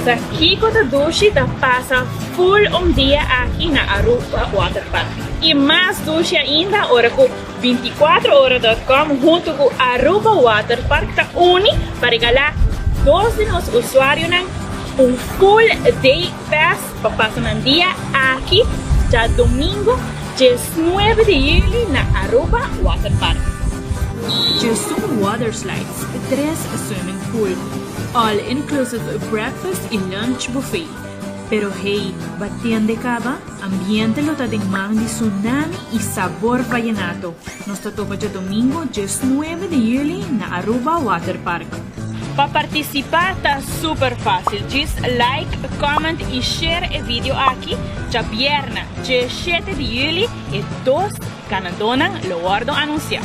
Bo sa kico ta dushi ta pasa full un dia aki na Aruba Waterpark. Y mas dushi ainda ora cu Binticuatro ora dot com hunto cu Aruba Waterpark ta uni pa regala dos di nos usuarionan un full day pass pa pasa nan dia aki djadomingo diesnuebe di juli na Aruba Waterpark. Djesun water slides, tres swimming pool, all inclusive breakfast y lunch buffet. Pero hey, ba tende caba? Ambiente lo ta den man di Tsunami y Sabor Vallenato. Nos ta topa djadomingo diesnuebe di juli na Aruba Waterpark. Pa participa ta super facil, djis like, comment y share e video aki. Djabierna diesshete di juli e dos ganadonan lo wordo anuncia.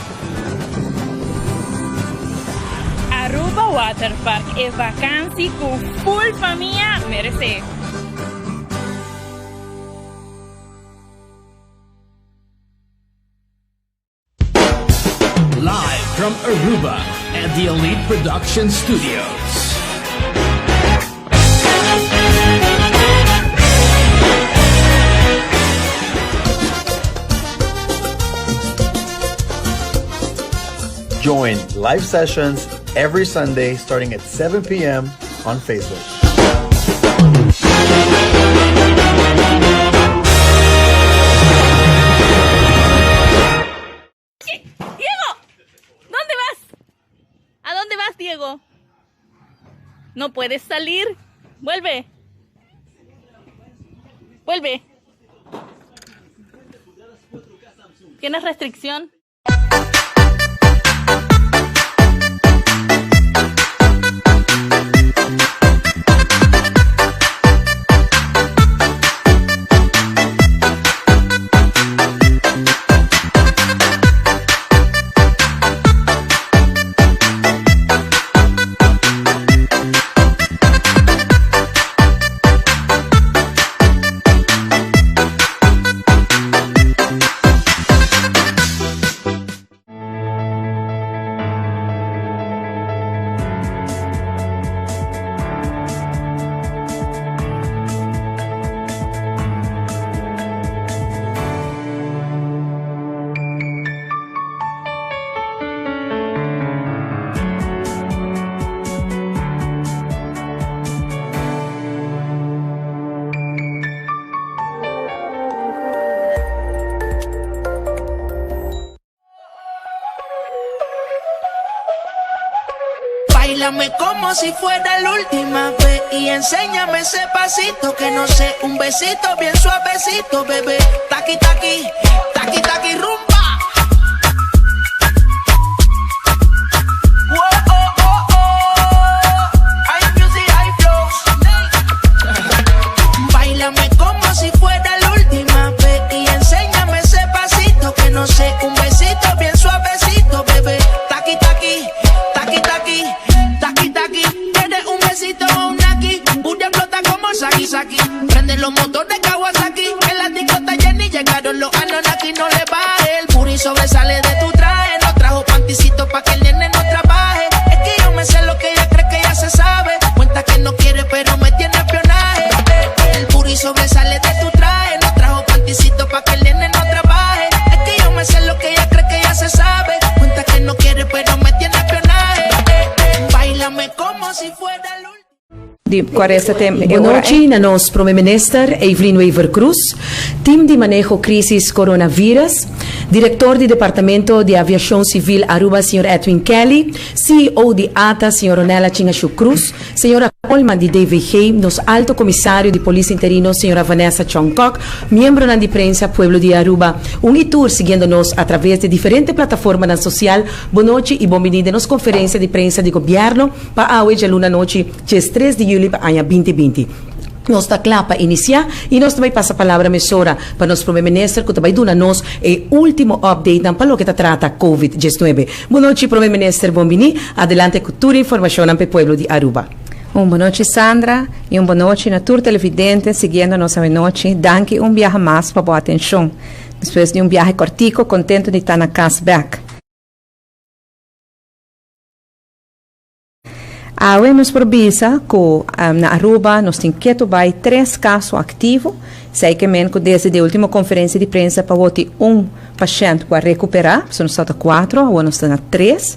Aruba Waterpark, e vakantie cu full famia merece! Live from Aruba at the Elite Production Studios. Join live sessions every Sunday starting at 7 p.m. on Facebook. Diego, ¿dónde vas? ¿A dónde vas, Diego? No puedes salir. Vuelve. Vuelve. ¿Tienes restricción? Báilame como si fuera la última vez y enséñame ese pasito que no sé, un besito bien suavecito, bebé. Taqui taqui, taqui taqui rumba. Whoa, oh, oh, oh. Hay music, hay flows. Báilame como si fuera la última vez y enséñame ese pasito que no sé, un besito bien suavecito, bebé. Taqui taqui, taqui taqui, taqui taqui. ¿Quieres un besito o un aquí? Booty explota como Saki Saki. Prende los motores Kawasaki. En la discota Jenny llegaron los Anunnaki. No le baje, el booty sobresale de tu traje. No trajo panticito pa' que el nene no trabaje. Es que yo me sé lo que ella cree que ya se sabe. Cuenta que no quiere, pero me tiene espionaje. El booty sobresale de tu traje. No trajo panticito pa' que el nene no trabaje. Es que yo me sé lo que ella cree que ya se sabe. Cuenta que no quiere, pero me tiene espionaje. Báilame como si fuera la última. Di cuaresta tem e Bon ora nochi na nos Prome Minister Evelyn Wever-Croes, Team di Maneho Crisis Coronavirus, Director di Departamento di Aviacion Civil Aruba Señor Edwin Kelly, CEO di ata Señor Ronella Chingashu Cruz, Señora Colman di DVG, nos Alto Comisario di Polis Interino Señora Vanessa Chong Kok, miembronan di prensa Pueblo di Aruba, un y tur siguiendo nos a traves di diferente plataformanan social, bon nochi y bon bini den nos conferencia di prensa di Gobierno pa awe djaluna anochi diestres di juli pa aña binti binti. Nos ta kla pa inisiá i nos ta bai pasa palabra mesora pa nos Prome Minister ku ta bai duna nos e último updatenan pa loke ta trata Covid diesnuebe. Bon nochi Prome Minister, bon bini. Adelante ku tur e informashonnan pa e pueblo di Aruba. Un bon nochi Sandra i un bon nochi na tur televidente siguiendo nos awenochi. Danki un biaha mas pa bo atenshon. Despues di un biahe kòrtiku, kontentu di ta na kas bèk. Awe nos por bisa cu na Aruba nos tin keto bay tres caso activo, esey ke men cu desde di ultimo conferencia di prensa pa woti un pashent cu a recupera, pasobra nos tabata cuatro, awor nos ta na tres.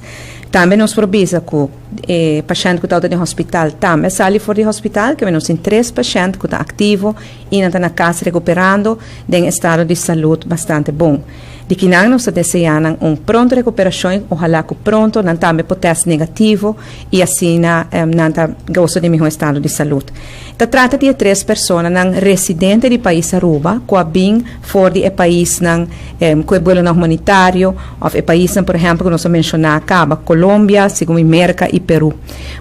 Tambe nos por bisa cu e pashent cu tabata den hospital tambe a sali for di hospital, ke men nos tin tres pashent cu ta activo y nan ta na cas recuperando den estado di salud bastante bon. Di kinan nos ta desea nan un pronto recuperacion y ohala cu pronto nan tambe por test negativo y asina nan ta goza di miho estado di salud. Ta trata di e tres personanan residente di pais Aruba cu a bin for di e paisnan cu e buelonan humanitario of e paisnan por ehempel cu nos a menciona caba, Colombia, segun mi Merca y Peru.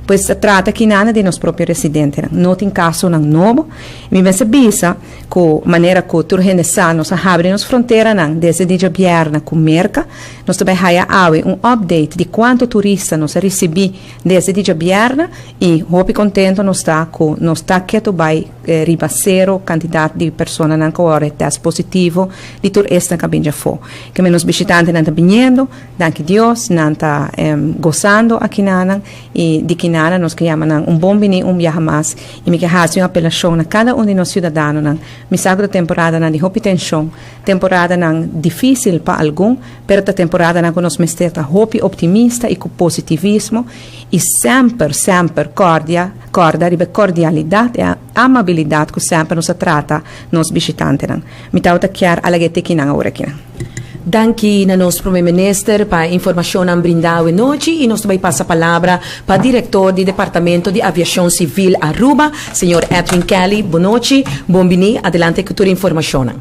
Pues ta trata kinan di nos propio residentenan. No tin casonan nobo. Mi mester bisa cu manera cu tur hende sa nos a habri nos fronteranan desde di djabièrnè cu Merca. Nos ta bay haya awe un update di cuanto turista nos a ricibi desde di djabièrnè y hopi contento nos ta cu nos ta keto bay riba cero cantidad di personanan cu awor e test positivo di tur esnan cu a bin djafó. Keme nos bishitantenan ta biniendo, danki Dios, nan ta gozando akinanan y di kinana nos ke yama nan un bon bini un biaha mas. I mi ke hasi un apelashon na kada un di nos siudadanonan. Mi sa ku ta temporadanan di hopi tenshon, temporadanan difísil pa algun, pero ta temporadanan ku nos mester ta hopi optimista i ku positivismo i semper, semper kòrdia, kòrda riba e kordialidat i amabilidat ku semper nos a trata nos bishitantenan. Mi tabata kier a lag'é te kinan awor akinan. Danki na nos Prome Minister pa e informacionnan brinda awe nochi y nos ta bay pasa palabra pa Director di Departamento di Aviacion Civil Aruba, Señor Edwin Kelly. Bon nochi, bon bini, adelante cu tur e informacionnan.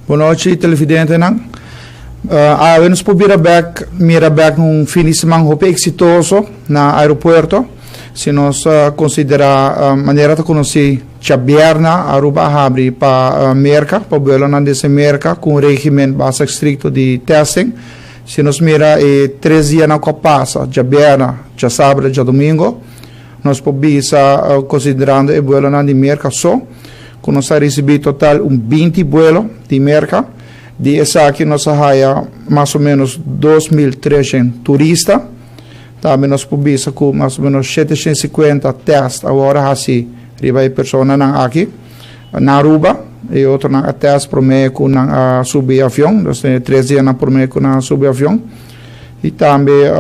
Bon nochi televidentenan. Awe nos por bira bek, mira bek un fin di siman hopi exitoso na aeropuerto. Si nos considera manera ta conoci Djabièrna Aruba a habri pa Merka, pa buelonan desde Merka ku un regimen basta estrikto di testing. Si nos mira e tres dianan ku a pasa, djabièrna, djasabra i djadumingu, nos por bisa, konsiderando e buelonan di Merka so, ku nos a risibí total un 20 buelo di Merka. Di esaki nos a haya mas o ménos 2300 turista. Tambe nos por bisa ku mas o ménos 750 tèst awor a hasi riba e personanan aki na Aruba. E otronan a tèst promé ku nan a subi avion, dus e tres dianan promé ku nan a subi avion. I tambe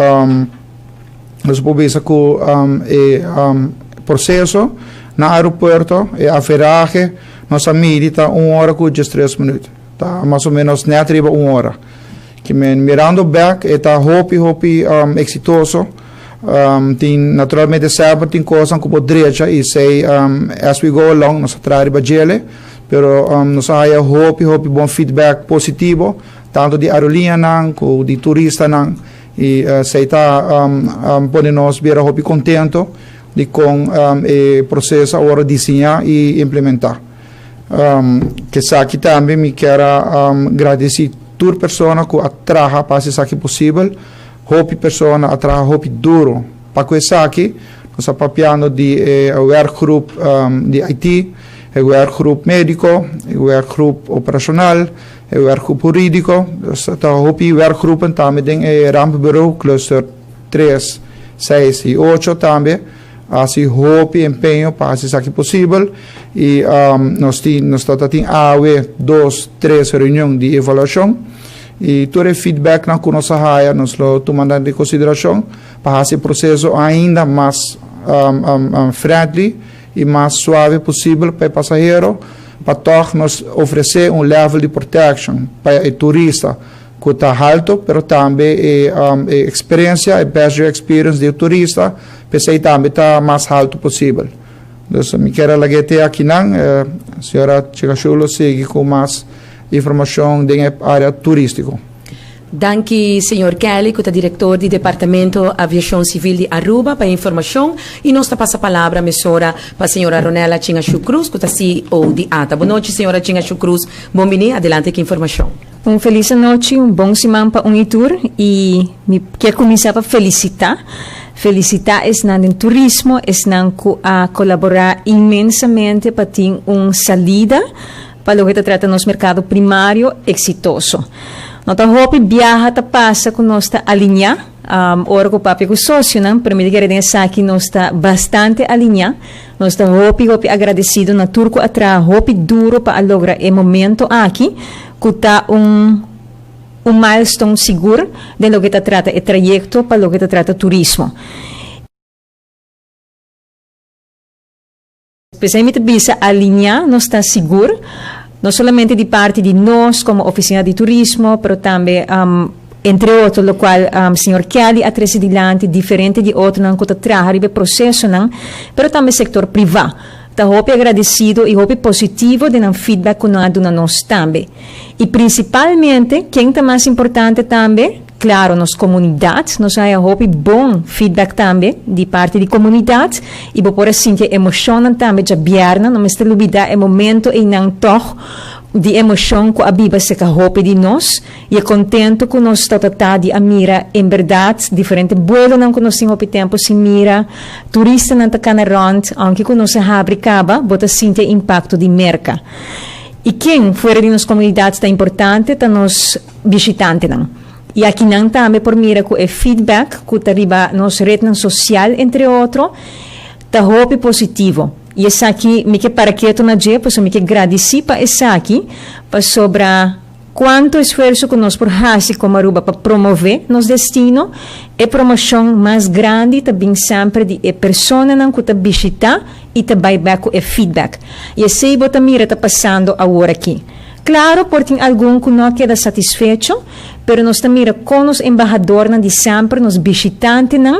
nos por bisa ku e proseso na aeropuerto, e averahe nos a midi ta un ora ku diestres minüt. Ta mas o ménos nèt riba un ora. Ki men mirando bek e ta hopi hopi exitoso. Tin naturalmente semper tin cosnan cu por drecha y esey as we go along nos a traha riba djele pero nos a haya hopi hopi bon feedback positivo tanto di aerolineanan cu di turistanan y esey ta pone nos bira hopi contento di con e proceso a worde diseña y implementa. Esaki tambe mi kier a gradeci tur persona cu a traha pa haci esaki posibel. Hopi persona a traha hopi duro pa cu esaki. Nos ta papiando di e werkgroep di IT, e werkgroep medico, e werkgroep operacional, e werkgroep huridico. Dus ta hopi werkgroepen tambe den e rampbureau, cluster 3, 6 y 8 tambe. Hasi hopi empeño pa hasi esaki posibel y nos tin nos ta tin awe dos tres reunion di evaluacion y tur e feedbacknan cu nos a haya nos lo tuma nan den consideracion pa hasi e proceso ainda mas friendly y mas suave posibel pa e pasahero pa tog nos ofrece un level di protection pa e turista. Cu ta halto, pero tambe e e experiencia, e passenger experience di e turista, p'esey tambe ta mas halto posibel. Dus mi kier a lag'e te akinan, señora Chikashu lo sigui cu mas informacion den e area turistico. Danki señor Kelly cu ta director di Departamento Aviacion Civil di Aruba pa e informacion y nos ta pasa palabra mesora pa señora Ronella Chingashu Cruz cu ta CEO di ata. Bon nochi señora Chingashu Cruz, bon bini, adelante cu informacion. Un felis anochi, un bon siman pa un i tur i mi kier kuminsá pa felisitá, felisitá esnan den turismo, esnan ku a kolaborá inmensamente pa tin un salida pa loke ta trata nos merkado primario eksitoso. No ta hopi biaha ta pasa ku nos ta aliñá. Ora ku papia ku sosionan, pero mi ta kere den esaki nos ta bastante aliñá. Nos ta hopi hopi agradesido na tur ku a traha hopi duro pa a logra e momento aki, ku ta un un milestone sigur den loke ta trata e trayekto pa loke ta trata turismo. P'esei mi ta bisa aliñá nos ta sigur, no solamente di parti di nos komo Ofisina di Turismo, pero tambe entre otro lokual señor Kelly a trese dilanti, diferente di otronan ku ta traha riba e prosesonan, pero tambe sektor privá ta hopi agradesido i hopi positivo den nan feedback ku nan a duna nos tambe. I prinsipalmente, ken ta mas importante tambe? Claro, nos comunidad, nos haya hopi bon feedback tambe di parti di comunidad y bo por a sinti e emocionnan tambe djabièrnè, no mester lubida e momento eynan tog di emocion cu a biba cerca hopi di nos y e contento cu nos ta ta di a mira en berdad diferente buelonan cu nos tin hopi tempo sin mira, turistanan ta cana rond, aunke cu nos a habri caba, bo ta sinti e impacto di Merca. Y ken fuera di nos comunidad ta importante ta nos. bishitantenan. Y akinan tambe por mira cu e feedback cu ta riba nos rednan social entre otro ta hopi positivo. Y esaki mi ke para keto na dje pasobra mi ke gradici pa esaki pasobra cuanto esfuerzo cu nos por haci como Aruba pa promove nos destino, e promocion mas grandi ta bin semper di e personanan cu ta bishita y ta bay bek cu e feedback. Y esey bo ta mira ta pasando awor aki. Claro, por tin algun cu no a keda satisfecho, pero nos ta mira con nos embahadornan di semper, nos bishitantenan,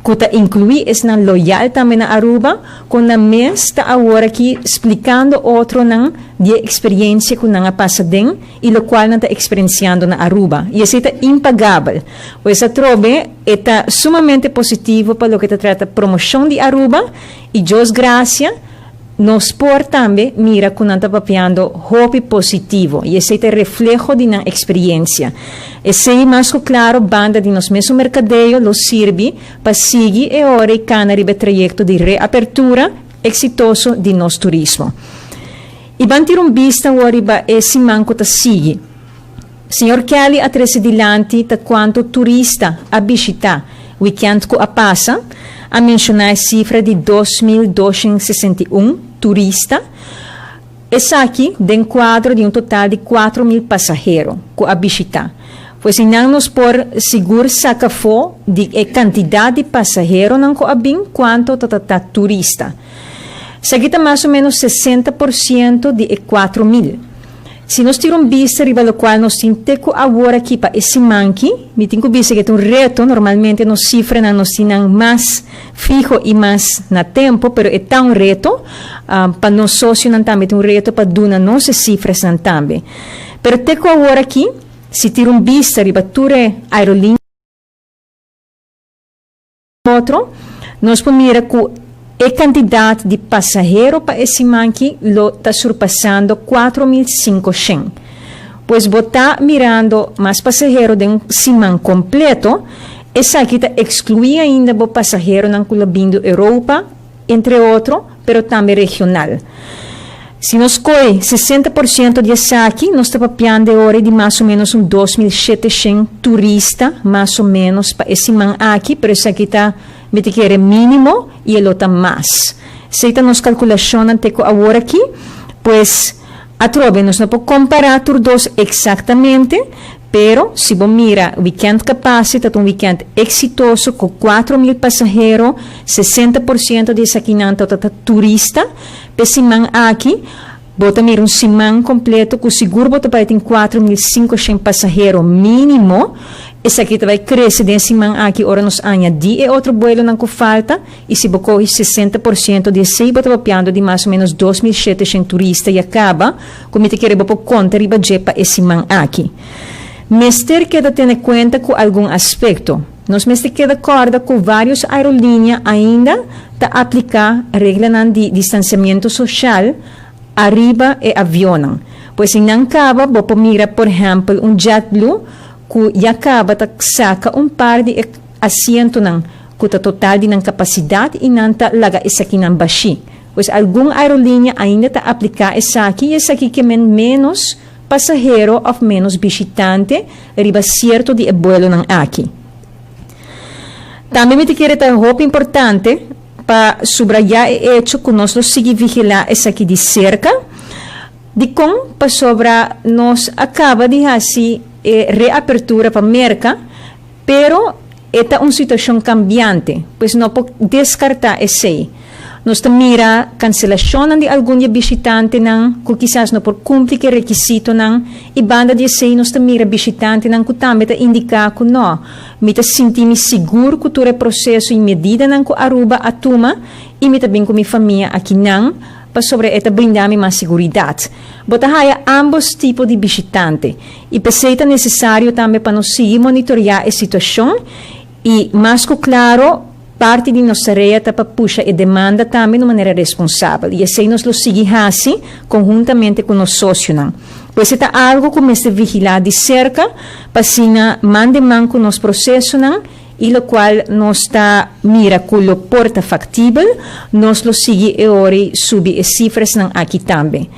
cu ta inclui esnan loyal tambe na Aruba, con nan mes ta awor aki splicando otronan di e experiencia cu nan a pasa den y locual nan ta experienciando na Aruba. Y esey ta impagabel. Pues atrobe e ta sumamente positivo pa loke ta trata promocion di Aruba y Dios gracia, Nos por tambe mira ku nan ta papiando hopi positivo i esei ta e refleho di nan eksperiencia. Esei mas ku klaro banda di nos mesun merkadeo lo sirbi pa sigui e ora i kana riba e trayekto di reapertura eksitoso di nos turismo. I ban tira un bista awor riba e siman ku ta sigui. Señor Kelly a trese dilanti ta kuantu turista a bishitá wikènt ku a pasa, a menshoná e sifra di 2261 turista, esaki den kuadro di un total di 4000 pasahero ku a bishitá. Pues einan nos por sigur saka afó di e kantidat di pasaheronan ku a bin kuantu ta ta turista. Esaki ta mas o ménos 60 por siento di e 4000. Si nos tira un bista riba locual nos tin te cu awor aki pa e siman ki, mi tin cu bisa cu e ta un reto, normalmente nos cifranan nos tin nan mas fiho y mas na tempo, pero e ta un reto, pa nos socionan tambe ta un reto pa duna nos e cifrasnan tambe. Pero te cu awor aki, si tira un bista riba tur e aerolínea, otro, nos por mira cu e cantidad di pasahero pa e siman ki lo ta surpasando 4500. Pues bo ta mirando mas pasahero den un siman completo, esaki ta exclui ainda bo pasaheronan cu lo bin di Europa, entre otro, pero tambe regional. Si nos coge 60% di esaki, nos ta papiando e ora di mas o menos un 2700 turista, mas o menos, pa e siman aki, pero esaki ta, mi ta kere, minimo y e lo ta mas. Esey ta nos calculacionnan te cu awor aki, pues, atrobe, nos no por compara tur dos exactamente, pero si bo mira weekend cu a pasa, ta un weekend exitoso cu 4000 pasahero, 60% di esakinan ta ta turista. P'e siman aki, bo ta mira un siman completo cu sigur bo ta bay tin 4500 pasahero minimo. Esaki ta bay crece den e siman aki ora nos añadi e otro buelonan cu falta y si bo coge 60% di esey bo ta papiando di mas o menos 2700 turista ya caba cu mi ta kere bo por conta riba dje pa e siman aki. Mester keda tene cuenta cu algun aspecto. Nos mester keda corda cu varios aerolinea ainda ta aplica reglanan di distanciamiento social ariba e avionnan. Pues si nan caba bo por mira por ehempel un JetBlue cu ya caba ta saca un par di e asientonan cu ta total di nan capacidad y nan ta laga esakinan bashi. Pues algun aerolinea ainda ta aplica esaki y esaki ke men menos pasahero of menos bishitante riba cierto di e buelonan aki. Tambe mi ta kere ta hopi importante pa subrayá e echo ku nos lo sigui vigilá esaki di serka. Dikon? Pasobra nos a kaba di hasi e reapertura pa Merka, pero e ta un situashon kambiante, pues no por deskartá esei. Nos ta mira kanselashonnan di algun di e bishitantenan ku kisas no por kumpli ku e rekisitonan i banda di esei nos ta mira bishitantenan ku tambe ta indiká ku no, mi ta sinti mi sigur ku tur e proseso i medidanan ku Aruba a tuma i mi ta bin ku mi famia akinan pasobra e ta brinda mi mas siguridat. Bo ta haya ámbos tipo di bishitante i p'esei ta nesesario tambe pa nos sigui monitoriá e situashon i mas ku klaro parti di nos tarea ta pa pusha e demanda tambe na un manera responsabel i esei nos lo sigui hasi konhuntamente ku nos sosionan. Pues e ta algu ku mester vigilá di serka pa asina man den man ku nos prosesonan i lokual nos ta mira ku lo por ta faktibel, nos lo sigui e ora i subi e sifrasnan aki tambe.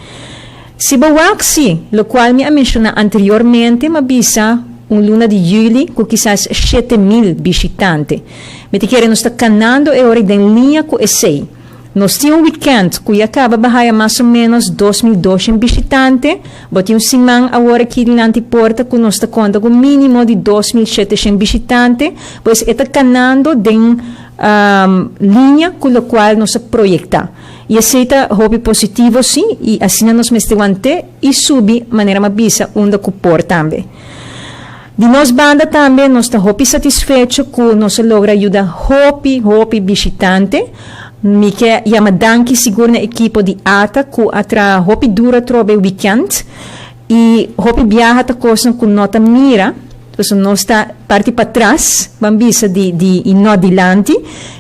Si bo wak si, lokual mi a menshoná anteriormente, m'a bisa un luna di yüli ku kisas 7000 bishitante. Mi ta kere nos ta kanando e ora i den liña ku esei. Nos tin un wikènt ku ya kaba ba haya mas o ménos 2200 bishitante. Bo tin un siman awor aki dilanti porta ku nos ta konta ku mínimo di 2700 bishitante. Pues e ta kanando den liña ku lokual nos a proyektá. I esei ta hopi positivo sí i asina nos mester want'é i subi manera m'a bisa unda ku por tambe. Di nos banda tambe nos ta hopi satisfecho ku nos a logra yuda hopi hopi bishitante. Mi ke yama danki sigur na ekipo di ata ku a traha hopi duro atrobe e wikènt i hopi biaha ta kosnan ku no ta mira, pasobra nos ta parti patras ban bisa di di i no dilanti,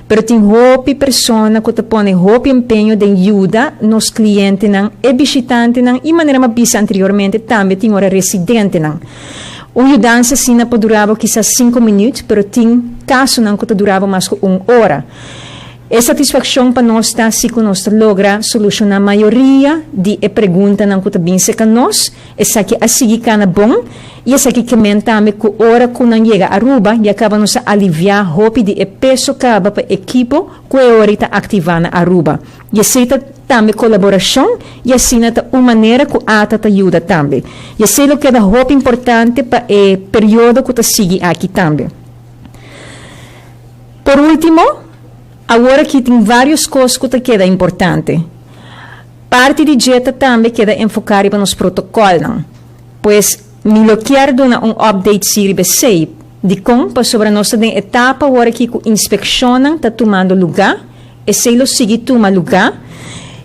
pero tin hopi persona ku ta pone hopi empeño den yuda nos klientenan, e bishitantenan i manera mi a bisa anteriormente tambe tin ora residentenan. Un yudansa asina por dura bo kisas sinku minüt, pero tin kasonan ku ta dura bo mas ku un ora. E satisfakshon pa nos ta si ku nos ta logra solushoná mayoria di e preguntanan ku ta bin serka nos. Esaki a sigui kana bon i esaki ke men tambe ku ora ku nan yega Aruba ya kaba nos a aliviá hopi di e peso kaba pa ekipo ku e ora ta aktivá na Aruba. I esei ta tambe kolaborashon i asina ta un manera ku ata ta yuda tambe. I esei lo keda hopi importante pa e periodo ku ta sigui aki tambe. Por último, awor aki tin vários kos ku ta keda importante. Parti di dje ta tambe keda enfoká riba nos protokòlnan. Pues, mi lo kier duna un update si riba esei. Dikon? Pasobra nos ta den etapa awor aki ku inspekshonnan ta tumando lugá. Esei lo sigui tuma lugá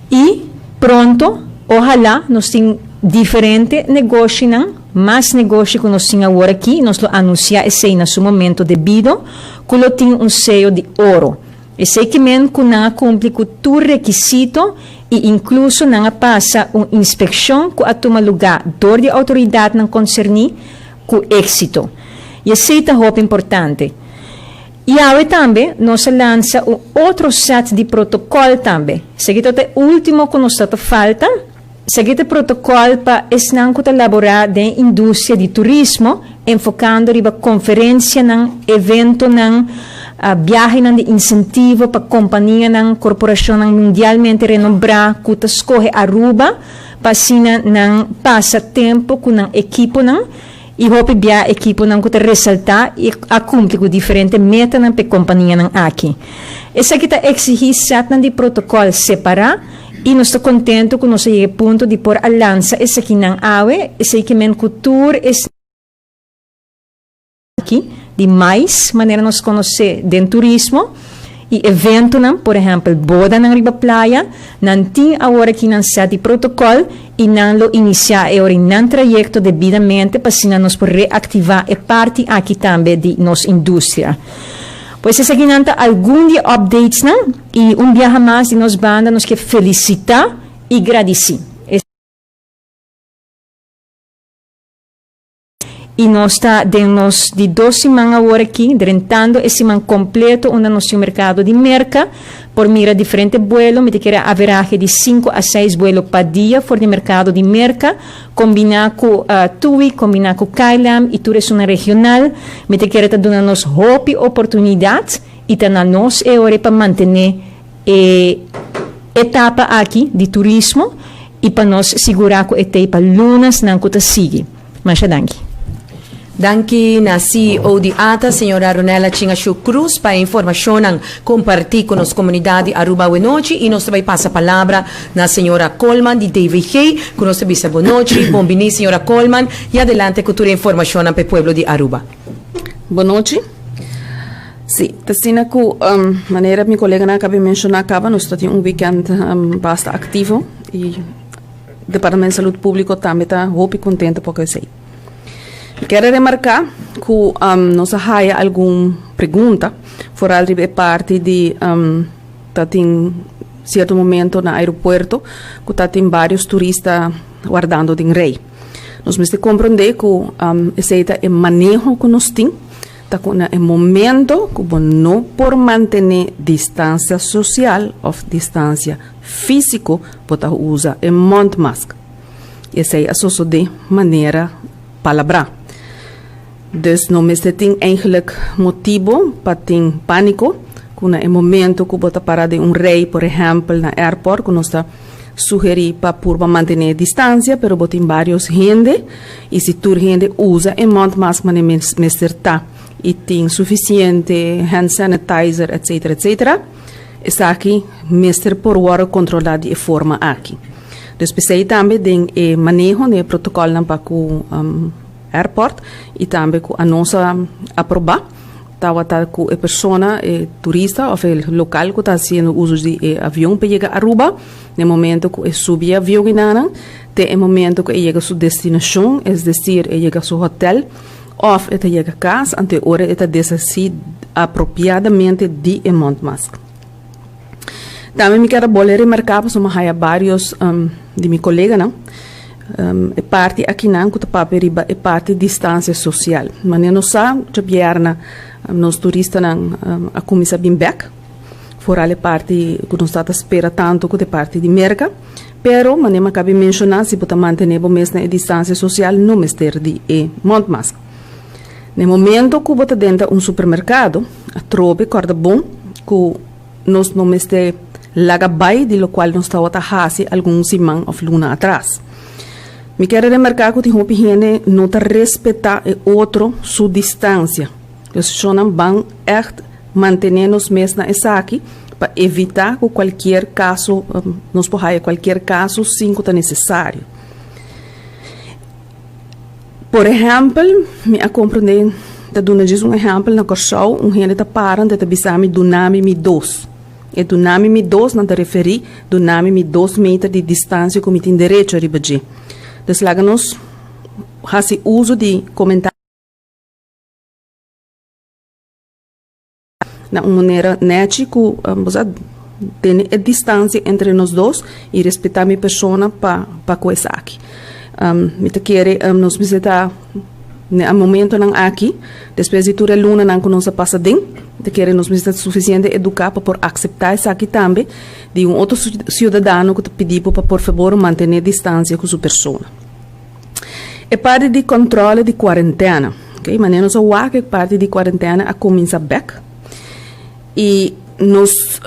i pronto, ohalá, nos tin diferente negoshinan, mas negoshi ku nos tin awor aki, nos lo anunsiá esei na su momento debido, ku lo tin un seyo di oro. Esei ke men ku nan a kumpli ku tur rekisito i inkluso nan a pasa un inspekshon ku a tuma lugá dor di outoridatnan konserní ku éksito. I esei ta hopi importante. I awe tambe nos a lansa un otro set di protocol tambe. Esaki ta e ultimo cu nos ta ta falta. Esaki ta e protocol pa esnan cu ta labora den industria di turismo, enfocando riba conferencianan, eventonan, biahenan di incentivo pa companianan, corporacionnan mundialmente renombra cu ta scoge Aruba pa asina nan pasa tempo cu nan ekiponan. I hopi bia ekiponan ku ta resaltá i a kumpli ku diferente metanan p'e kompanianan aki. Esaki ta eksigí sètnan di protokòl separá i nos ta kontentu ku nos a yega e punto di por a lansa esakinan awe, esei ke men ku tur esnan aki di mais manera nos konosé den turismo i eventonan, por ehèmpel bodanan riba playa, nan tin awor aki nan sèt di protokòl i nan lo inisiá e ora nan trayekto debidamente pa asina nos por reaktivá e parti aki tambe di nos industria. Pues esakinan ta algun di e updatesnan i un biaha mas di nos banda nos ke felisitá i gradisí. I nos ta den nos di dos siman awor aki, drentando e siman kompleto unda nos tin un merkado di Merka, por mira diferente buelo, mi ta kere averahe di sinku a seis buelo pa dia for di merkado di Merka, kombiná ku TUI, kombiná ku KLM i tur esunnan regional, mi ta kere ta duna nos hopi oportunidat. Y ta na nos e ora pa mantene e etapa aki di turismo y pa nos sigura cu e t'ey pa lunanan cu ta sigui. Masha danki. Danki na CEO di ATA, señora Ronella Tjin Asjoe Croes, pa informacion comparti cu nos comunidad di Aruba nochi y nos tambe pasa palabra na señora Coleman di DVG, cu nos ta bisa bon nochi, bon bini señora Coleman y adelante cu tur informacion pa pueblo di Aruba. Bon nochi. Si, t'asina cu manera mi colega a caba di menciona caba, nos tin un weekend basta activo y Departamento di Salud Publico tambe ta hopi contento pa esey. Kier remarca cu nos a haya algun pregunta vooral riba e parti di tatin cierto momento na aeropuerto cu tatin varios turista wardando den rij. Nos mester comprende cu esey ta e maneho cu nos tin, ta cu na e momento cu bo no por mantene distancia social of distancia fisico, bo ta usa e mondmask. Esey a sucede manera palabra. Dus no mester tin eigenlijk motibo pa tin panico cu na e momento cu bo ta para den un rij, por ehempel, na airport, cu nos ta sugeri pa purba mantene distancia, pero bo tin varios hende y si tur hende usa e mondmask manera mester ta y tin suficiente hand sanitizer, etc., etc., esaki mester por wordo controla di e forma aki. Dus p'esey tambe den e maneho den e protocolnan pa cu airport y tambe cu a nos a aproba tawata cu e persona, e turista of e local cu ta haciendo uso di e avion pa yega Aruba, na momento cu e subi e avion y te e momento cu e yega su destinacion, es decir, e yega su hotel of e ta yega cas, anto ora e ta deshaci apropiadamente di e mondmask. Tambe mi kier bolbe remarca pasobra mi a haya varios di mi coleganan e parti akinan cu ta papia riba e parti distancia social. Manera nos sa, djabierna nos turistanan a cuminsa bin bek, vooral e parti cu nos ta spera tanto cu ta e parti di Merca, pero manera mi a caba di menciona, si bo ta mantene bo mes na e distancia social no mester di e mondmask. Na e momento cu bo ta denter un supermercado, atrobe corda bon cu nos no mester laga bay di locual nos tawata haci algun siman of luna atras. Mi kier remarca cu tin hopi hende no ta respeta e otro su distancia. Dus shonan ban echt mantene nos mes na esaki pa evita cu cualkier caso, nos por haya cualkier caso sin cu ta necesario. Por ehempel, mi a comprende, ta duna djis un ehempel na Corsou, un hende ta para ta bisa mi dunami mi dos. E dunami mi dos nan ta referi dunami mi 2 meter di distancia cu mi tin derecho riba dje. Dus laga nos haci uso di comentario na un manera nechi cu tene e distancia entre nos dos y respeta mi persona pa cu esaki. Mi ta kere nos mester ta na momentonan aki, despues di tur e lunanan cu nos a pasa den, mi ta kere nos mester ta suficiente educa pa por acepta esaki tambe di un otro ciudadano cu ta pidi bo pa por fabor mantene distancia cu su persona. E parti di controle di cuarentena, okay, manera nos a wak e parti di cuarentena a cuminsa bek y nos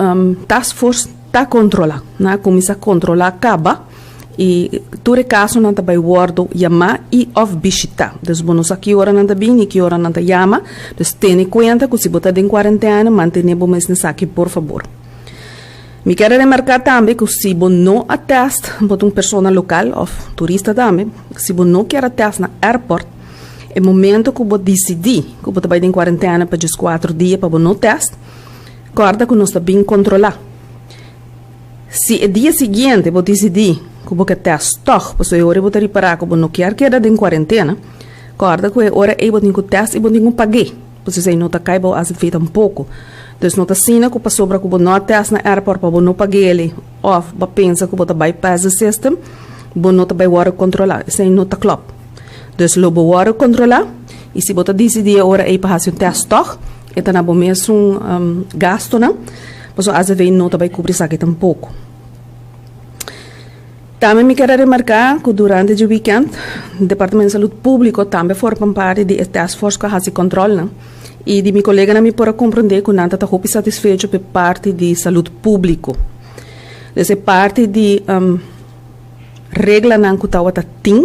task force ta controla, nan a cuminsa controla caba y tur e casonan ta bay wordo yama y of bishita. Dus bo no sa ki ora nan ta bin ni ki ora nan ta yama, dus tene cuenta cu si bo ta den cuarentena mantene bo mes esaki, por fabor. Mi kier remarca tambe cu si bo no a test, bo ta un persona local of turista tambe, si bo no kier a test na airport, e momento cu bo decidi cu bo ta bay den cuarentena pa 14 dia pa bo no test, corda cu nos ta bin controla. Si e dia siguiente bo decidi cu bo kier test toch, pasobra e ora bo ta ripara cu bo no kier keda den cuarentena, corda cu e ora ey bo tin cu test y bo tin cu paga. Pasobra esey no ta cay bou AZV tampoco. Dus no ta asina cu pasobra cu bo no a test na airport pa bo no pag'e of bo pensa cu bo ta bypass the system, bo no ta bay wordo controla. Esey no ta klop. Dus lo bo wordo controla y si bo ta decidi e ora ey pa haci un test toch, e ta na bo mesun gastonan, pasobra AZV no ta bay cubri esaki tampoco. Tambe mi kier remarca cu durante e weekend, Departamento di Salud Publico tambe forma parte di e task force cu a haci controlnan. Y di mi coleganan mi por a comprende cu nan ta ta hopi satisfecho p'e parti di salud publico. Dus e parti di um, reglanan cu tawata tin,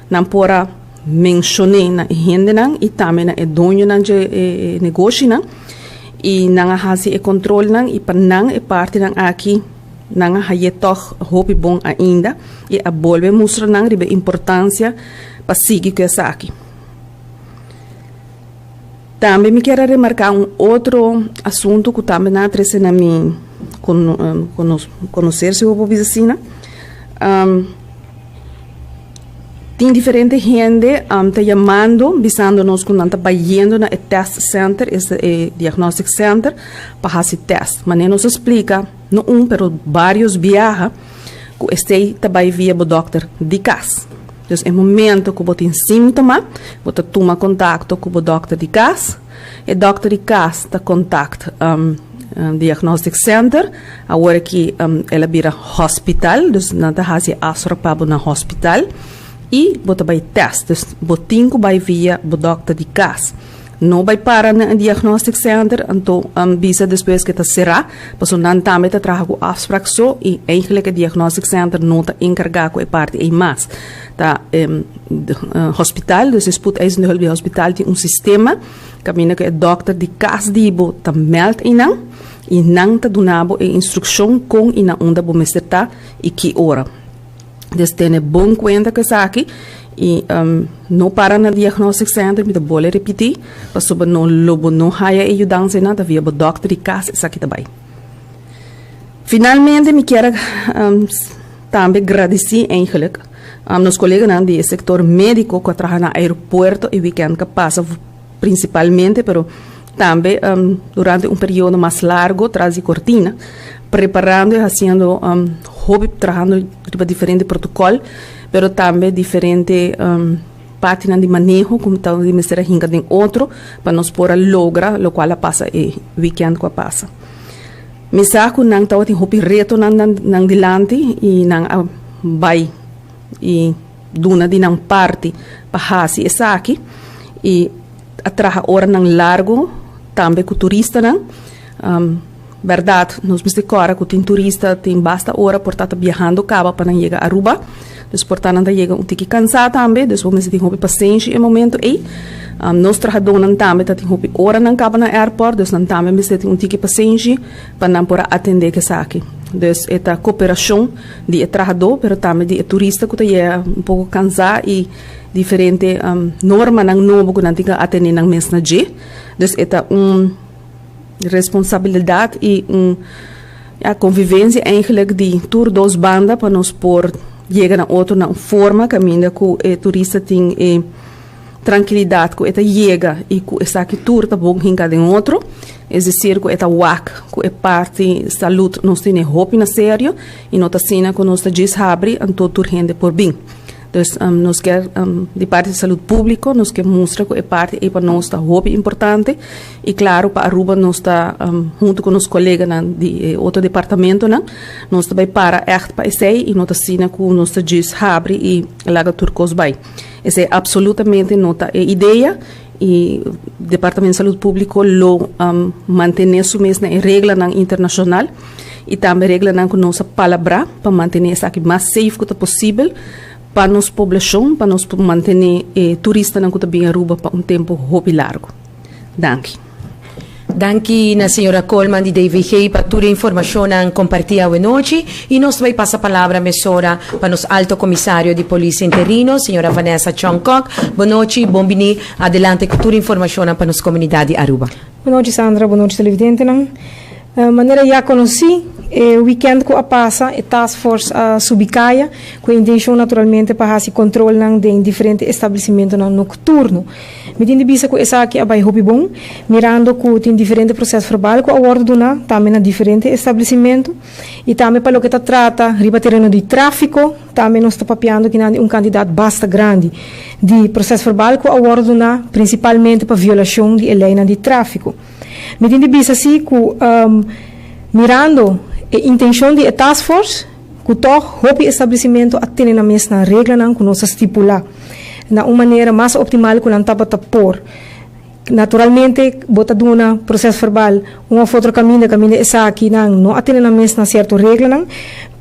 nan por a mencione na e hendenan y tambe na e doñonan dje e negoshinan y nan a haci e controlnan y pa nan e partinan aki nan a haye tog hopi bon ainda y a bolbe mustra nan riba e importancia pa sigui cu esaki. Tambe mi kier a remarca un otro asunto cu tambe nan a trece na mi conocer si bo por bisa asina. Tin diferente hende ta yamando bisando nos cu nan ta bayendo na e test center, esta e diagnostic center, pa haci test. Manera nos a splica, no un pero varios biaha, cu esey ta bay via bo dokter di cas. Dus e momento cu bo tin síntoma, bo ta tuma contacto cu bo dokter di cas. E dokter di cas ta contact diagnostic center. Awor aki el a bira hospital, dus nan ta haci e afspraak pa bo na hospital y bo ta bay test. Dus bo tin cu bay via bo dokter di cas. No bai para na e diagnostic center, anto bisa despues ke ta será, pasobra nan tambe ta traha ku afspraak so i eigenlijk e diagnostic center no ta enkargá ku e parti ei mas. Ta e hospital, dus e spoedeisende hulp di hospital tin un sistema kaminda ku e dòkter di kas di bo ta mèld einan i nan ta duna bo e instrukshon kon i na unda bo mester ta i ki ora. Dus tene bon kuenta ku esaki i no para na diagnostic center, mi ta bole ripití, pasobra no lo bo no haya e yudansa einan, ta via bo dòkter di kas esaki ta bai. Finalmente mi kier a tambe gradisí eigenlijk nos koleganan di e sektor médiko ku a traha na aeropuerto e wikènt ku a pasa prinsipalmente, pero tambe durante un periodo mas largo tras di kortina, preparando i hasiendo hopi trahando riba diferente protokòl, pero tambe diferente partinan di maneho ku ta di mester a hinka den otro pa nos por a logra lokual a pasa e wikènt ku a pasa. Mi sa ku nan tabatin hopi retonan nan dilanti i nan a bai i duna di nan parti pa hasi esaki i a traha oranan largu tambe ku turistanan. Bèrdat, nos mester kòrda ku tin turista tin basta ora por ta ta biahando kaba pa nan yega Aruba. Dus por ta nan ta yega un tiki kansá tambe, dus bo mester tin hopi pasenshi e momento ei. Nos trahadónan tambe ta tin hopi oranan kaba na airport, dus nan tambe mester tin un tiki pasenshi pa nan por a atendé ku esaki. Dus e ta koperashon di e trahadó, pero tambe di e turista ku ta yega un poko kansá i diferente normanan nobo ku nan tin ku atendé nan mes na dje. Dus e ta un responsabilidat i un ya konvivensia eigenlijk di tur dos banda pa nos por yega na otro na un forma kaminda ku e turista tin e trankilidat ku e ta yega i ku esaki tur ta bon hinka den otro. Es desir ku e ta wak ku e parti salud nos tene hopi na serio i no ta asina ku nos ta djis habri anto tur hende por bin. Dus nos kier di parti di salud publico nos kier mustra ku e parti ei pa nos ta hopi importante i klaro pa Aruba nos ta hunto ku nos koleganan di e otro departamentonan nos ta bai para ègt pa esei i no ta asina ku nos ta djis habri i laga tur kos bai. Esei absolutamente no ta e idea i Departamento di Salud Publico lo mantene su mes na e reglanan internashonal i tambe reglanan ku nos a palabrá pa mantene esaki mas safe ku ta posibel pa nos poblashon, pa nos por mantene e turistanan ku ta bin Aruba pa un tempu hopi largu. Danki. Danki na señora Koolman di DVG pa tur e informashonnan kompartí awenochi i nos ta bai pasa palabra mesora pa nos Alto Komisario di Polis Interino, señora Vanessa Chong Kok. Bonochi, bon bini adelante ku tur informashonnan pa nos komunidat di Aruba. Bonochi Sandra, bonochi televidentenan. Manera ya konosí, e wikènt ku a pasa e task force a subi kaya ku e intenshon naturalmente pa hasi kontrolnan den diferente establesimentonan nokturno. Mi tin di bisa ku esaki a bai hopi bon, mirando ku tin diferente proses verbal ku a wòrdu duná tambe na diferente establesimentu i tambe pa loke ta trata riba tereno di tráfiko tambe nos ta papiando kinan di un kantidat basta grandi di proses verbal ku a wòrdu duná prinsipalmente pa violashon di e leinan di tráfiko. Mi tin di bisa si ku mirando e intenshon di e task force ku tòg hopi establesimentu a tene nan mes na reglanan ku nos a stipulá na un manera mas optimal ku nan tabata por. Naturalmente bo ta duna proces verbal un of otro caminda, caminda esakinan no a tene nan mes na cierto reglanan,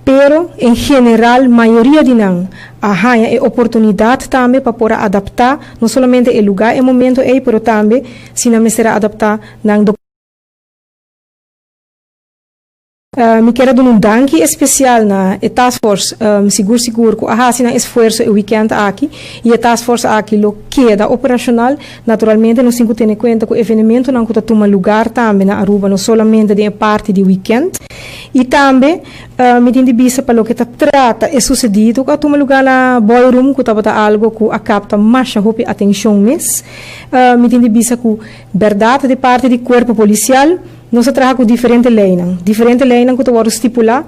pero en general mayoria di nan a haña e oportunidad tambe pa por a adapta no solamente e lugar e momento ey, pero tambe si nan mester a adapta nan. Mi kier a duna un danki especial na e task force, sigur sigur cu a haci nan esfuerzo e weekend aki y e task force aki lo keda operacional. Naturalmente nos tin cu tene cuenta cu evenementonan cu ta tuma lugar tambe na Aruba, no solamente den e parti di weekend. Y tambe mi tin di bisa pa loke ta trata e sucedido cu a tuma lugar na ballroom cu tabata algo cu a capta masha hopi atencion mes. Mi tin di bisa cu berdad di parti di cuerpo policial, Nos a traha ku diferente leinan, diferente leinan ku ta wòrdu stipulá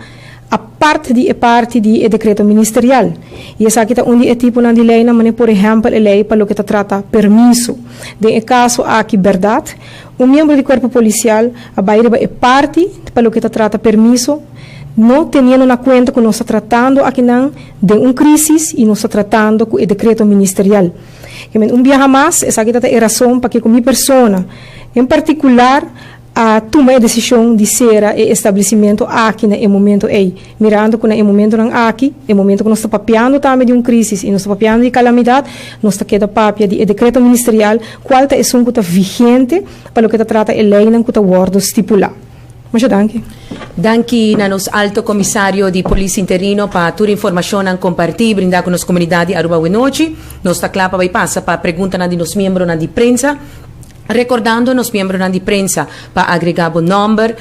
apart di e parti di e dekreto ministerial. I esaki ta un di e tiponan di leinan manera por ehèmpel e lei pa loke ta trata permiso. Den e kaso aki bèrdat, un miembro di kuerpo polisial a bai riba e parti pa loke ta trata permiso, no teniendo na kuenta ku nos ta tratando akinan den un krísis i nos ta tratando ku e dekreto ministerial. Un biaha mas, esaki ta ta e rason pakiko mi persona, En partikular a tuma e desishon di sera e establesimentu aki na e momento ei, mirando ku na e momentonan aki, e momento ku nos ta papiando tambe di un krísis i nos ta papiando di kalamidat, nos ta keda papia di e dekreto ministerial kual ta esun ku ta vigente pa loke ta trata e leinan ku ta wòrdu stipulá. Masha danki. Danki na nos Alto Komisario di Polis Interino pa tur informashonnan kompartí i brindá ku nos komunidat di Aruba awenochi. Nos ta kla pa bai pasa pa preguntanan di nos miembronan di prensa. Rekordando nos miembronan di prensa pa agregá bo nòmber,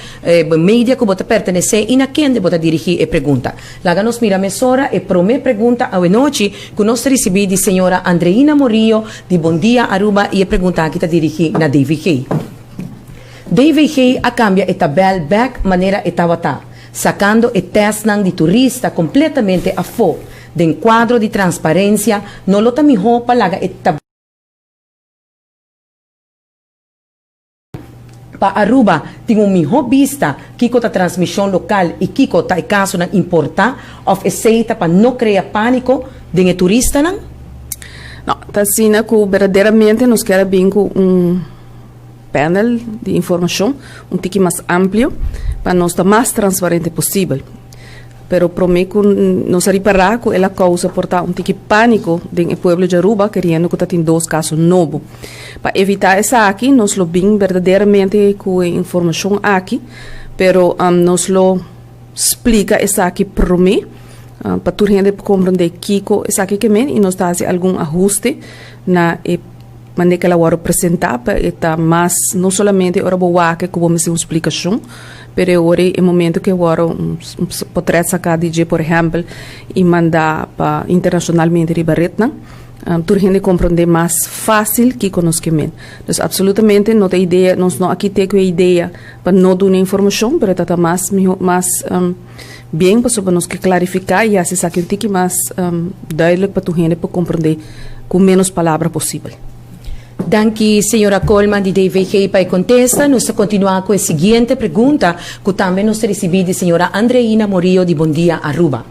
bo media ku bo ta pertenesé i na kende bo ta dirigí e pregunta. Laga nos mira mesora e promé pregunta awenochi ku nos ta risibí di señora Andreina Morillo di Bon Dia Aruba i e pregunta aki ta dirigí na DVG. DVG a kambia e tabèl bèk manera e tabata, sakando e tèstnan di turista kompletamente afó. Den kuadro di transparensia no lo ta mihó pa laga e. Pa Aruba tin un mihó bista kiko ta transmishon lokal i kiko ta e kasonan importá òf esei ta pa no krea pániko den e turistanan? No, ta asina ku berdaderamente nos kier a bin ku un panel di informashon un tiki mas amplio pa nos ta mas transparente posibel. Pero promé ku nos a ripará ku el a kousa por ta un tiki pániko den e pueblo di Aruba keriendo ku ta tin dos kaso nobo. Pa evitá esaki nos lo bin berdaderamente ku e informashon aki, pero nos lo splika esaki promé pa tur hende por komprendé kiko esaki ke men i nos ta hasi algun ahuste na e manera ku el a wòrdu presentá pa e ta mas no solamente ora bo wak ku bo mester un splikashon, Pero e ora e momento ke wòrdu un potret saká di dje por ehèmpel i mandá pa internashonalmente riba retnan, tur hende komprondé mas fásil kiko nos ke men. Dus apsolutamente no ta idea, nos no a kit'é ku e idea pa no duna informashon, pero ta ta mas mihó mas bien pasobra nos ke klarifiká i hasi esaki un tiki mas duidelijk pa tur hende por komprondé ku ménos palabra posibel. Danki señora Koolman di DVG pa e kontesta. Nos ta kontinuá ku e siguiente pregunta ku tambe nos ta risibí di señora Andreina Morillo di Bon Dia Aruba.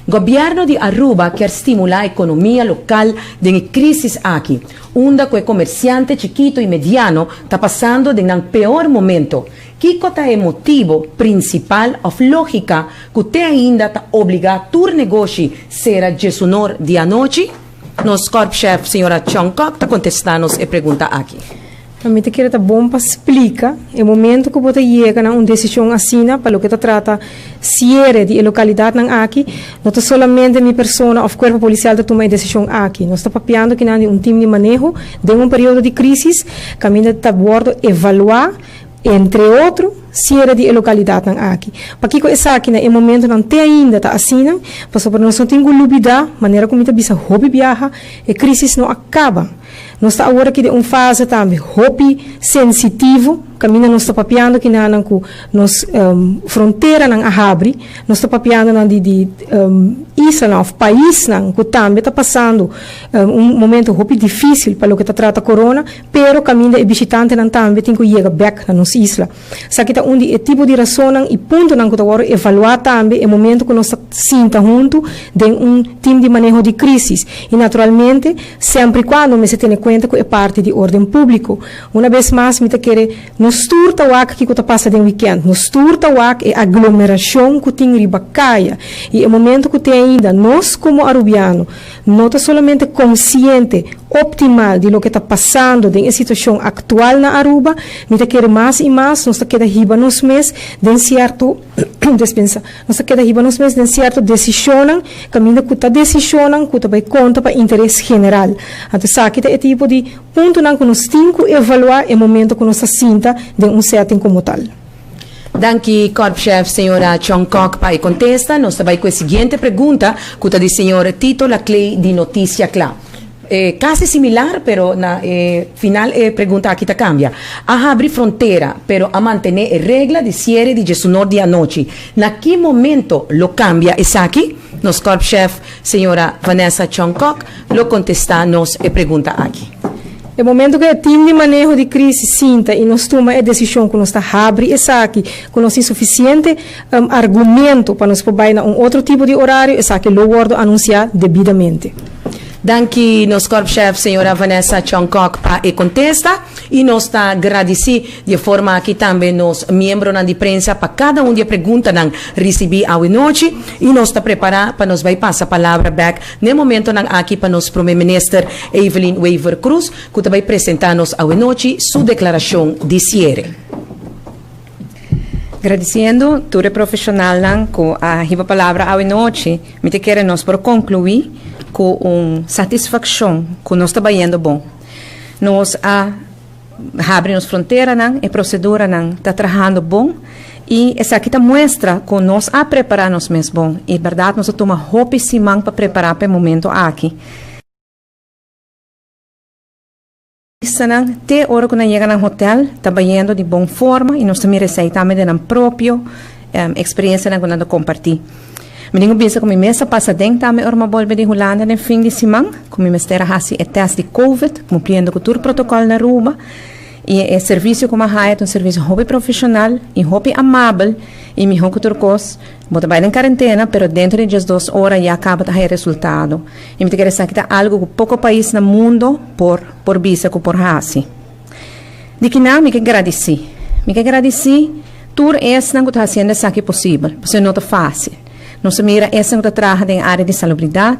Gobièrnu di Aruba kier stimulá ekonomia lokal den e krísis aki, unda ku e komersiante chikito i mediano ta pasando den nan peor momento. Kiko ta e motibo prinsipal òf lógika ku te ainda ta obligá tur negoshi sera djesunor di anochi? Nos korpschef, señora Chong Kok, ta kontestá nos e pregunta aki. Mi ta kere ta bon pa splika e momento ku bo ta yega na un desishon asina pa loke ta trata siere di e lokalidatnan aki, no ta solamente mi persona òf kuerpo polisial ta tuma e desishon aki. Nos ta papiando kinan di un tim di maneho den un periodo di krísis kaminda ta wòrdu evaluá Entre otro, siere di e lokalidatnan aki. Pakiko esaki na e momentonan te ainda ta asina? Pasobra nos no tin ku lubidá, manera ku mi ta bisa hopi biaha, e krísis no a kaba. Nos ta awor aki den un fase tambe hopi sensitivo. kaminda nos ta papiando kinanan ku nos fronteranan a habri, nos ta papiando nan di di islanan òf paisnan ku tambe ta pasando un momento hopi difísil pa loke ta trata corona, pero kaminda e bishitantenan tambe tin ku yega bèk na nos isla. Esaki ta un di e tipo di rasonnan i puntonan ku ta wòrdu evaluá tambe e momento ku nos ta sinta huntu den un tim di maneho di krísis. I naturalmente, sempri kuando mester tene kuenta ku e parti di órden públiko. Una bes mas mi ta kere nos tur ta wak kiko ta pasa den wikènt. Nos tur ta wak e aglomerashon ku tin riba kaya. I e momento ku te ainda nos komo arubiano no ta solamente konsiente optimal di loke ta pasando den e situashon aktual na Aruba, mi ta kere mas i mas nos ta keda hiba nos mes den sierto despensa, nos ta keda hiba nos mes den sierto desishonnan kaminda ku ta desishonnan ku ta bai konta pa interes general. Anto esaki ta e tipo di puntonan ku nos tin ku evaluá e momento ku nos ta sinta den un setting komo tal. Danki Korpschef señora Chong Kok pa e kontesta. Nos ta bai ku e siguiente pregunta ku ta di señor Tito Laclay di Noticia Cla. E kasi similar pero na e final e pregunta aki ta kambia. A habri frontera pero a mantené e regla di siere di djesunor di anochi. Na ki momento lo kambia esaki? Nos Korpschef señora Vanessa Chong Kok lo kontestá nos e pregunta aki. E momento ku e tim di maneho di krísis sinta i nos tuma e desishon ku nos ta habri esaki, ku nos tin sufisiente argumento pa nos por bai na un otro tipo di orario, esaki lo wòrdu anunsiá debidamente. Danki nos Korpschef señora Vanessa Chong Kok pa e kontesta i nos ta gradisí di e forma aki tambe nos miembronan di prensa pa kada un di e preguntanan risibí awe nochi i nos ta prepará pa nos bai pasa palabra bèk N'e momentonan aki pa nos Prome Minister Evelyn Wever-Croes cu ta bay presenta nos awenochi su declaracion di ciere. Gradiciendo tur e profesionalnan cu a hiba palabra awenochi, mi ta kere nos por conclui cu un satisfaccion cu nos ta bayendo bon. Nos a habri nos fronteranan, e proceduranan ta trahando bon y esaki ta muestra cu nos a prepara nos mes bon y berdad nos a tuma hopi siman pa prepara pa e momento aki. Turistanan te ora cu nan yega nan hotel ta bayendo di bon forma y nos ta mira esey tambe den nan propio experiencianan cu nan ta comparti. Mi tin cu bisa cu mi mes a pasa den tambe ora mi a bolbe di Hulanda den fin di siman, cu mi mester a haci e test di covid, cumpliendo cu tur protocol na Aruba. Y e servicio cu mi a haya ta un servicio hopi profesional y hopi amabel y miho cu tur cos, bo ta bay den cuarentena pero dentro di diesdos ora ya caba ta haya resultado. Y mi ta kere esaki ta algo cu poco pais na mundo por por bisa cu por haci. Di kinan mi ke gradisí? Mi ke gradisí tur esnan ku ta hasiendo esaki posibel, pasobra no ta fásil. Nos a mira esnan ku ta traha den área di salubridat,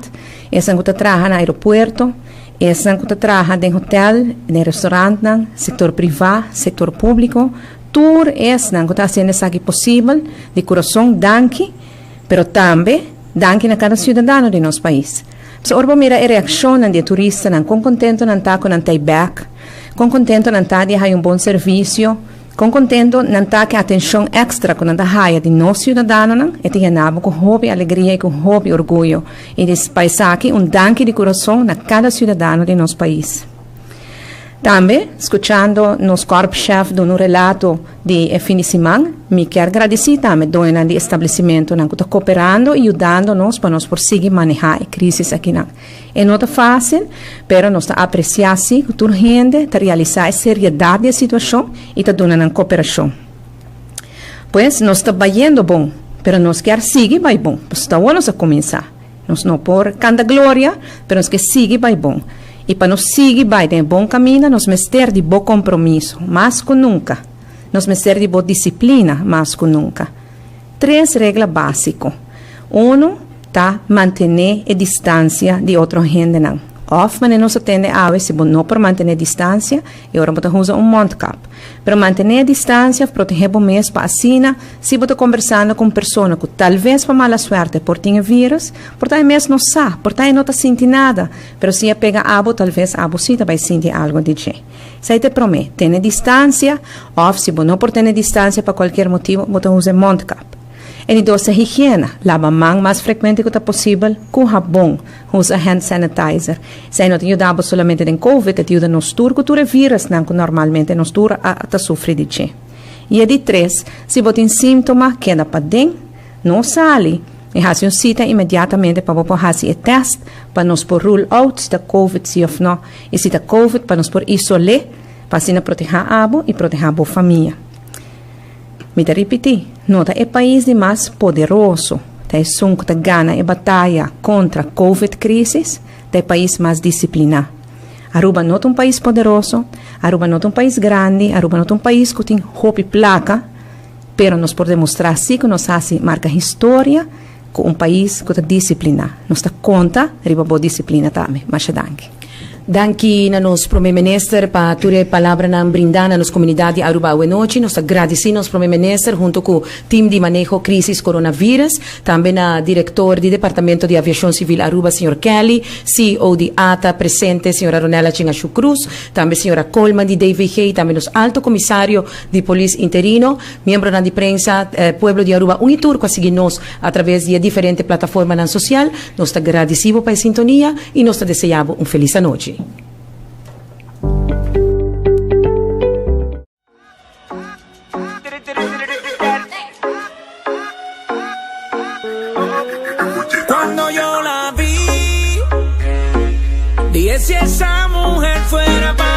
esnan ku ta traha na aeropuerto, esnan ku ta traha den hotèl, den restorantnan, sektor privá, sektor públiko, tur esnan ku ta hasiendo esaki posibel, di kurason danki, pero tambe danki na kada siudadano di nos pais. Pasobra ora bo mira e reakshonnan di e turistanan, kon kontento nan ta ku nan ta ei bèk, Kon kontento nan ta di a haya un bon servisio, kon kontento nan ta ku e atenshon èkstra ku nan ta haya di nos siudadanonan, e ta yena bo ku hopi alegria i ku hopi orguyo. I di pa esaki un danki di kurason na kada siudadano di nos pais. Tambe, skuchando nos kòrpschef duna un relato di e fin di siman, mi kier gradisí tambe doñonan di establesimentonan ku ta koperando i yudando nos pa nos por sigui manehá e krísis akinan. E no ta fásil, pero nos ta apresiá sí ku tur hende ta realisá e seriedat di e situashon i ta duna nan koperashon. Pues, nos ta bayendo bon, pero nos kier sigui bai bon, pasobra awor nos a kuminsá. Nos no por kanta gloria, pero nos ke sigui bai bon. I pa nos sigui bai den e bon kaminda, nos mester di bo kompromiso mas ku nunka. Nos mester di bo disiplina mas ku nunka. Tres regla básiko. Unu ta mantené e distansia di otro hendenan. Òf manera nos a tende awe, si bo no por mantené distansia, e ora bo ta usa un mondkap. Pero mantené e distansia òf protehé bo mes pa asina si bo ta kombersando ku un persona ku talves pa mala suerte por tin e vírus, por ta e mes no sa, por ta e no ta sinti nada, pero si e pega abo talves abo si ta bai sinti algu di dje. Esei ta e promé, tene distansia, òf si bo no por tene distansia pa kualkier motibu, bo ta usa e mondkap. E di dos ta higiena, laba man mas frekuente ku ta posibel ku habon, usa hand sanitizer. Esei no ta yuda bo solamente den covid, e ta yuda nos tur ku tur e virusnan ku normalmente nos tur a ta sufri di dje. I e di tres, si bo tin síntoma, keda paden, no sali i hasi un sita inmediatamente pa bo por hasi e tèst pa nos por rule out si ta covid si òf no, i si ta covid pa nos por isol'é pa asina protehá abo i protehá bo famia. Mi ta ripití, no ta e pais di mas poderoso ta esun ku ta gana e bataya kontra covid crisis, ta e pais mas disipliná. Aruba no ta un pais poderoso, Aruba no ta un pais grandi, Aruba no ta un pais ku tin hopi plaka, pero nos por demostrá sí ku nos hasi marka historia ku un pais ku ta disipliná. Nos ta konta riba bo disiplina tambe. Masha danki. Danki na nos Prome Minister pa tur e palabranan brindá na nos komunidat di Aruba awenochi. Nos ta gradisí nos Prome Minister hunto ku Team di Maneho Crisis Coronavirus, tambe na Director di Departamento di Aviacion Civil Aruba Señor Kelly, CEO di ata presente Señora Ronella Chingashu Cruz, tambe Señora Colman di DVG, tambe nos Alto Comisario di Polis Interino, miembronan di prensa, pueblo di Aruba un y tur cu a sigui nos a traves di e diferente plataformanan social. Nos ta gradisi bo pa e sintonia y nos ta desea bo un feliz anochi. Cuando yo la vi, dije si esa mujer fuera pa.